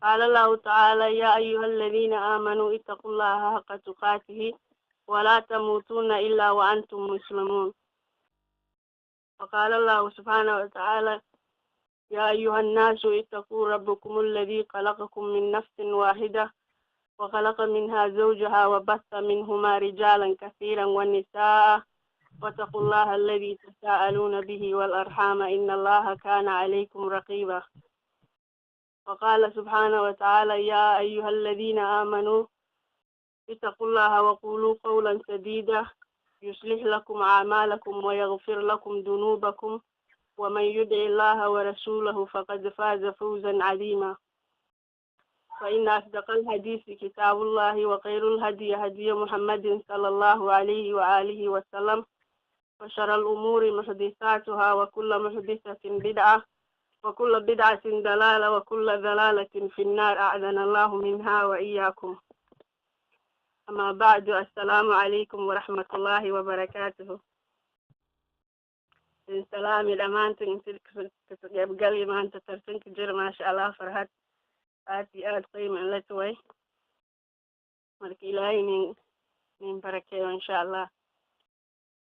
Qaala Allahu tacaala: yaa ayuha aladiina aamanuu ittaquu llaha xaqa tuqaatihi walaa tamuutunna ilaa wa antum muslimuun. Waqaala Allahu subxaanahu watacaala: yaa ayuha annaasu ittaquu rabbakum aladii khalaqakum min nafsin waaxida وخلق منها زوجها وبث منهما رجالا كثيرا ونساء واتقوا الله الذي تساءلون به والأرحام إن الله كان عليكم رقيبا. وقال سبحانه وتعالى: يا أيها الذين آمنوا اتقوا الله وقولوا قولا سديدا يصلح لكم أعمالكم ويغفر لكم ذنوبكم ومن يدع الله ورسوله فقد فاز فوزا عظيما. فإن أصدق الحديث كتاب الله، وخير الهدي هدي محمد صلى الله عليه وآله وسلم، وشر الأمور محدثاتها، وكل محدثة بدعة، وكل بدعة ضلالة، وكل ضلالة في النار، أعاذنا الله منها وإياكم. أما بعد، السلام عليكم ورحمة الله وبركاته. Salaami dhammaantiin inta qaybgali maanta tartanka jira. Maasha Allah, farxad aad iyo aad qiima in la tuway. Marka Ilaahay nin barakeeyo, insha Allah.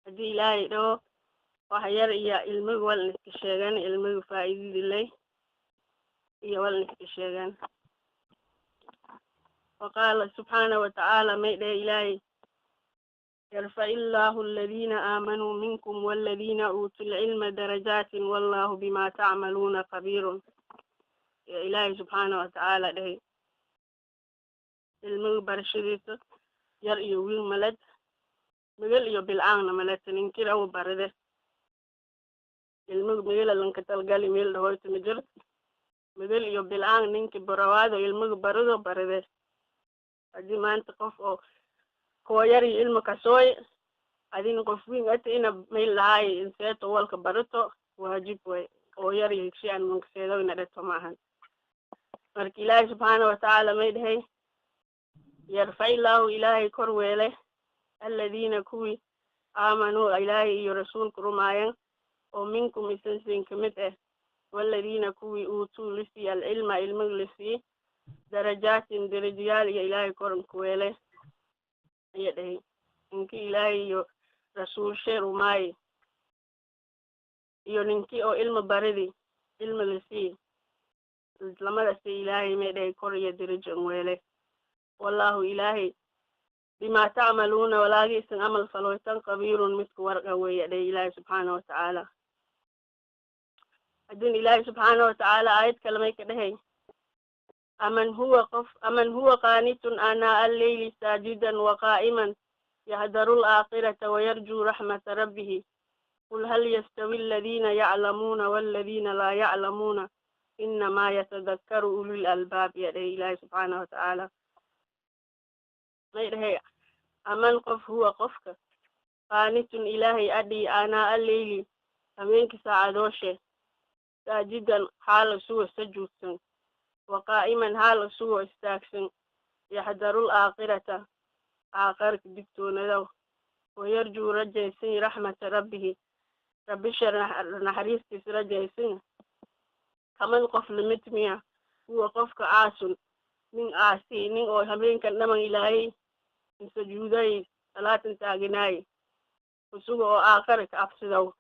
Haddii Ilaahay dhaho, wax yar iyo ilmigu wal iska sheegan, ilmigu faa'iidadii iyo wal iska sheegan. Waqaala subxaana watacaala, may dhahe Ilaahay: yarfac illaahu aladiina aamanuu minkum waladiina uutuu lcilma darajaatin wallahu bima tacmaluuna khabiirun. Ilaahay subxaana watacaala dhahay, ilmiga barashadiisa yar iyo wiil malad, migal iyo bilcaanna malad, ninkiraw barade. Ilmiga migala lanka talgali meel dhahoyta ma jiro. Migal iyo bilcaan ninki barawaado ilmiga barado barade. Haddii maanta qof oo koo yar iyo ilma kasooy, adina qof weyn ata, ina meel lahaay inseeto walka barato waajib way oo yar iyo higsi aan munkaseedo ina dhato maahan. Marka Ilaahay subxaana watacaala may dhahay: yarfac illaahu, Ilaahay kor weele, aladiina kuwii aamanuu, Ilaahay iyo rasuulka rumaayan, oo minkum isansin kamid ah, waladiina kuwii uutuu lisii, alcilma, ilmiga lisii, darajaatin, darajayaal iyo Ilaahay koranku weele aya dhahay. Ninkii Ilaahay iyo rasuulshe rumaaye iyo ninkii oo ilma baridi, ilma lisii, lamadasi Ilaahay may dhahay kor iyo darajo n weele. Wallahu, Ilaahay, bimaa tacmaluuna, walaagi isan amal faloytan, khabiirun, midka warqa weeye, dhahay Ilaahay subxaana watacaala. Haddin Ilaahay subxaana watacaala aayad kale may ka dhahay: aman huwa qof aman huwa qaanitun aanaa alleyli saajidan waqaa'iman yaxdaru alaakhirata wayarjuu raxmata rabbihi qul hal yastawi aladiina yaclamuuna waladiina laa yaclamuuna inamaa yatadakkaru ulul albaab, ya dhahay Ilaahay subxaana watacaala. May dhahay: aman qof, huwa qofka, qaanitun, Ilaahay adhi, aanaa alleyli, habeenkii saacadooshe, saajidan, xaal isugo sajuudsan, waqaa'iman, xaal isugoo istaagsan, yaxdarul aakhirata, aakharka digtoonadaw, wayarjuu, rajaysan, raxmata rabbihi, rabbisha naxariistiis rajaysan, kaman qof lamid miya huwa qofka caasun, nin caasi, nin oo habeenkan dhaman Ilaahay sajuuday, salaatan taaginaay, isuga oo aakhara ka absidaw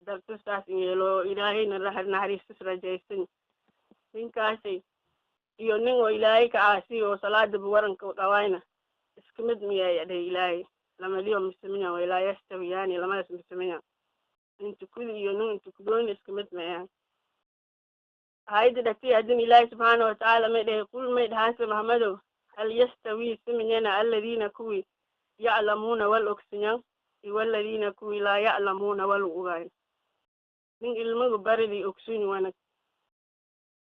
dartistaas yeelo, Ilaahayna naxariistis rajaysan, ninkaasi iyo nin oo Ilaahay ka caasiy oo salaadaba waranka dhawayna iska mid miyaa, dhahay Ilaahay? Lamadiyo misamiya way, laa yastawiyaani, lamadaas misamiya. Nin tukudi iyo nin tukudooni iska mid mayaan. Hayda dhati. Hadin Ilaahay subxaana watacaala may dhahay: qul, may dhahaanse Maxamedow, hal yastawii, siminyana, aladiina kuwii yaclamuuna wal ogsinyan iyo waladiina kuwii laa yaclamuuna wal ogayn? Nin ilmagu baridii ogsin wanag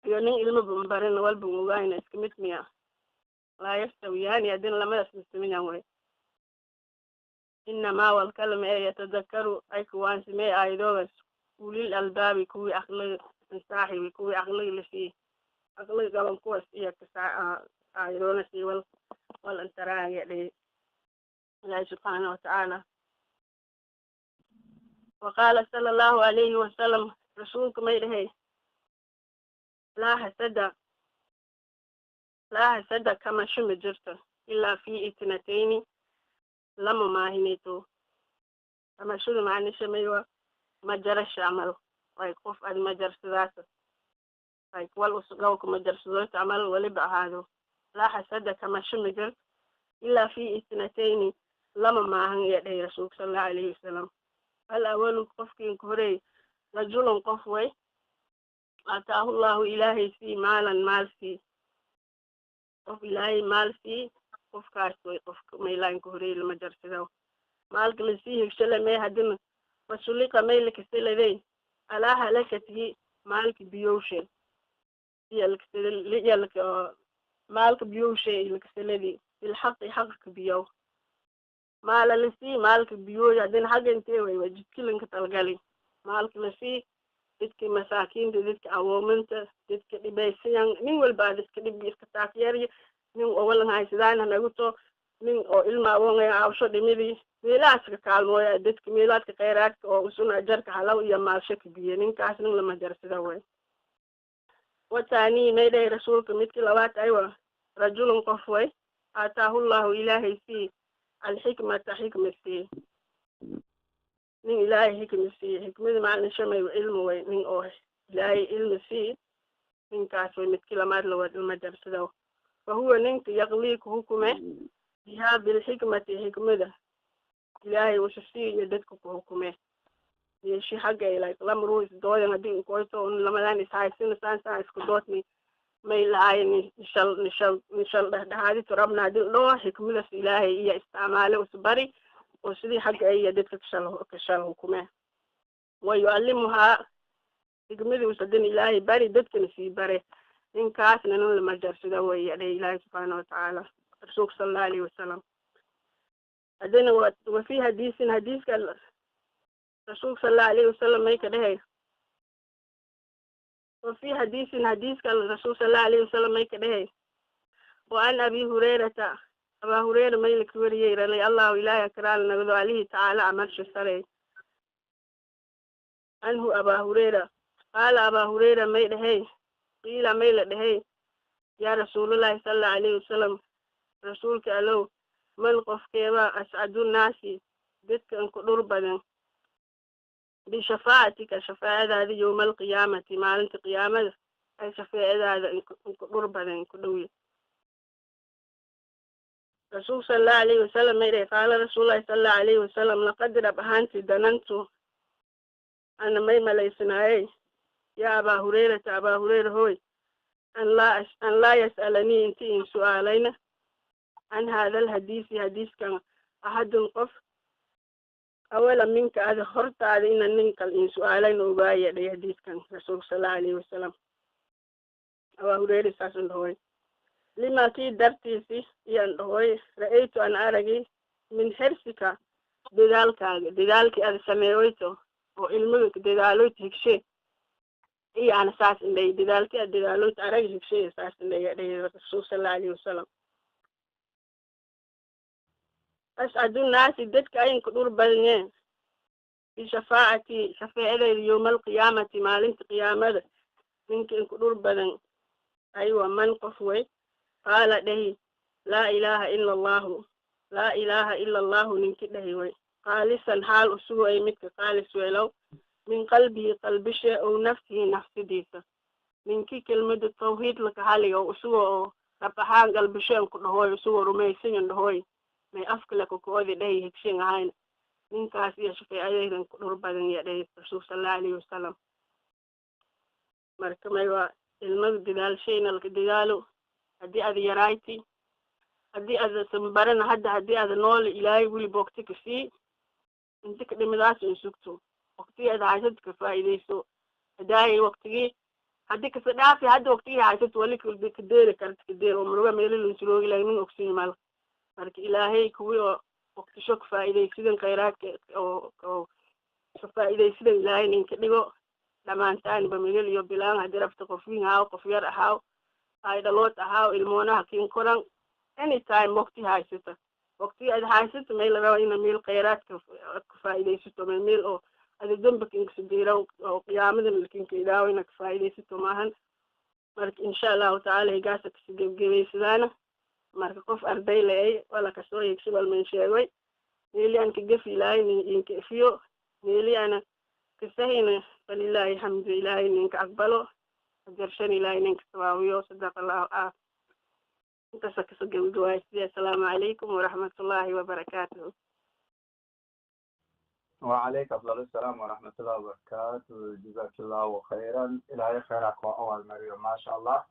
iyo nin ilmaba barin walba ogayna iska mid miya? Laa yastawiyaani, hadin lamadaas misamiyan way. Inamaa walkalama ee yatadakaru, ay kuwaansimee aayadoogas, ulil albaabi, kuwii aqliga saaxibi, kuwii aqliga la siiyey, aqliga qaban, kuwaas iyo aayadoona sii wal wal antaraaya, dhahay Ilaahi subxaana watacaala. Waqaala sala Allahu alayhi wasalam, rasuulka may dhahay: laa xasada. Laa hasada kamasho ma jirto ilaa fi itnatayni, lama maahinayto. Kamashadu macnisha maywa majarasha camal, like qof ad majarsadaas, like wal usgawka majarsadoyta camal waliba ahaado. Laa xasada kamasho ma jirto ilaa fi itnatayni, lama maahan, iya dhahay Rasuulka sala Allahu alayhi wasalam. Al awalu, qofkiinka horey, rajulun qof way, aataahu Llahu Ilaahay sii, maalan maal sii, qof Ilaahay maal sii, qofkaas way qofka maylaanka horey lama jarsado. Maalka lasii hegshale may hadina fasuliqa may lakaseladay alaa halakatihi, maalka biyowshe iyalka, maalka biyowshe lakaseladi, bilxaqi xaqka biyow. Maala lasii, maalka biyooy, hadina xagga intee way waa jidkilanka talgali. Maalka lasii dadka masaakiinta, dadka awoominta, dadka dhibaysayan, nin walba iska dhib iska taakyarya, nin owalan haysadaan hanaguto, nin oo ilma awoongaya aawsho dhimidii meelahaas ka kaalmooya, dadka meelaadka kheyraadka oo usuna ajarka halaw iyo maalsho ka biye, ninkaas nin lama jarsada way. Watani may dhahay Rasuulka, midkii labaad aywa rajulun qof way, aataahu Llahu Ilaahay sii, alxikmata xikma sii, nin Ilaahay xikma sii. Xikmada macnishamay cilmi way. Nin oo Ilaahay cilmi sii, ninkaas way midkii lamaad lama jarsado. Fa huwa ninka yaqlii ku hukume, bihaa bilxikmati, xikmada Ilaahay usu sii iyo dadka ku hukume yeeshi xagga like lama ruux isdoodan haddii inkoyto un lamadan ishaysina saan saan isku doodni may lahay nishal nishal nishal dhexdhexaadito rabna haddii dhoo, xikmadaas Ilaahay iyo isticmaale usbari oo sidii xagga iyo dadka kashal hukume. Wa yucallimuhaa, xikmadii usadin Ilaahay bari, dadkana sii bare, ninkaasna nin lama jarsada way dhe Ilaahay subxaana watacaala, Rasuulka sala Allahu alayhi wasalam. Haddana wa fi hadiisin, hadiiska Rasuulka sala Allahu alayhi wasalam may ka dhehay, wa fi hadiisin, hadiiska Rasuulka sala Allahu alayhi wasalam may ka dhehay, wa an Abi Hurayrata, Abaa Hureyra may laka wariyey, rali Allahu Ilaahi akraal nagdo alihi tacaala amarsha sare, anhu Abaa Hureyra qaala, Abaa Hureyra may dhehey, qiila may la dhehey, yaa Rasuulullahi sala Allahu alayhi wasalam, Rasuulka Allow, man qofkeebaa ascadu naasi, dadka inku dhur badan, bishafaacatika, shafaacadaada, yowma alqiyaamati, maalinta qiyaamada ay shafeecadaada inku dhur badan inku dhowy? Rasuulka sala Allahu alayhi wasalam may dhahay, qaala Rasuulullahi sala Allahu alayhi wasalam, laqad dhab ahaantii danantu ana may malaysanaayey, yaa Abaa Hureyrata, Abaa Hureyra hooy, an laa yas'alanii inti in su'aalayna, can haada alhadiisi, hadiiskan, axadun qof, awala minka, ada hortaada ina nin kal in su'aalayna ogaaya dhay hadiiskan Rasuulka sala Allahu alayhi wasalam. Abaa Hureyra saasun dhahoy, lima kii dartiisi iyaan dhahoy, ra'aytu an aragi, min xirsika, dadaalkaaga, dadaalkii ada sameeyoyto oo ilmiga dadaaloyto higshe iyo ana saas indhay, dadaalkii ad dadaaloyto aragi higshe, saas indhay dhay Rasuul sala Allahu alayhi wasalam. Ascadu nnaasi, dadka ayinka dhur badanyeen, bishafaacati, shafeecadeyda, yowma alqiyaamati, maalinta qiyaamada, ninka inku dhur badan aywa man qof way, qaala dhahi, laa ilaaha ila Allahu, laa ilaaha ila Allahu, ninki dhahi way, qaalisan xaal usugu ay midka qaalis weelow, min qalbihi qalbishe, ow nafsihi nafsidiisa, ninkii kelmada tawxiid laka haliga usugoo oo dhab ahaan qalbishe ku dhahoy, usugoo rumaysanyan dhahoy, may afka lakakoodi dhahi higshin ahayn, ninkaas iyo shafeecadeydan ku dhur badan ya dhahi Rasuul sala Allahu alayhi wasalam. Marka may waa ilmada dadaalshayna laka dadaalo. Haddii ada yarayti, haddii ada sambarana, hadda haddii ada noole, Ilaahay weli waqti ka sii inti ka dhimidaas in sugto, waqtigii ada haysad ka faa'iidayso. Hadaayay waqtigii haddii kasa dhaafi, hadda waqtigii haysad wali ka deeri karta, ka deer oo muruga meelo lansuroogi lahay nin ogsiin mal. Marka Ilaahay kuwii oo waqtisho ka faa'iidaysidan, khayraadka oo ka faa'iidaysidan Ilaahay ninka dhigo dhammaantaanba, migel iyo bilaan. Haddii rabta qof wiin ahaaw, qof yar ahaaw, ay dhalood ahaaw, ilmoonaha kiin koran, anytime waqti haysata, waqti aad haysata may la raba ina meel khayraadka ka faa'iidaysato, may meel oo ada damba kinkasadiiraw oo qiyaamadan lakinka idaawo ina ka faa'iidaysato maahan. Marka insha Allahu tacaala higaasa kasi gebgebaysadaana. Marka qof arday la-ay wala kasoo yegsi walman sheegoy, meeli aan kagefi Ilaahay nin inka efiyo, meeli ana kasahina falilaahi xamdu, Ilaahay ninka aqbalo, ajarshan Ilaahay ninka sawaawiyo. Sadaqa Allahu ah. Intaasa kasoo gebagabaaysiya. Assalaamu calaykum waraxmatullaahi wabarakaatuhu. وعليك أفضل السلام ورحمة الله وبركاته. جزاك الله خيرا. إلهي خيرك وأول مريم، ما شاء الله.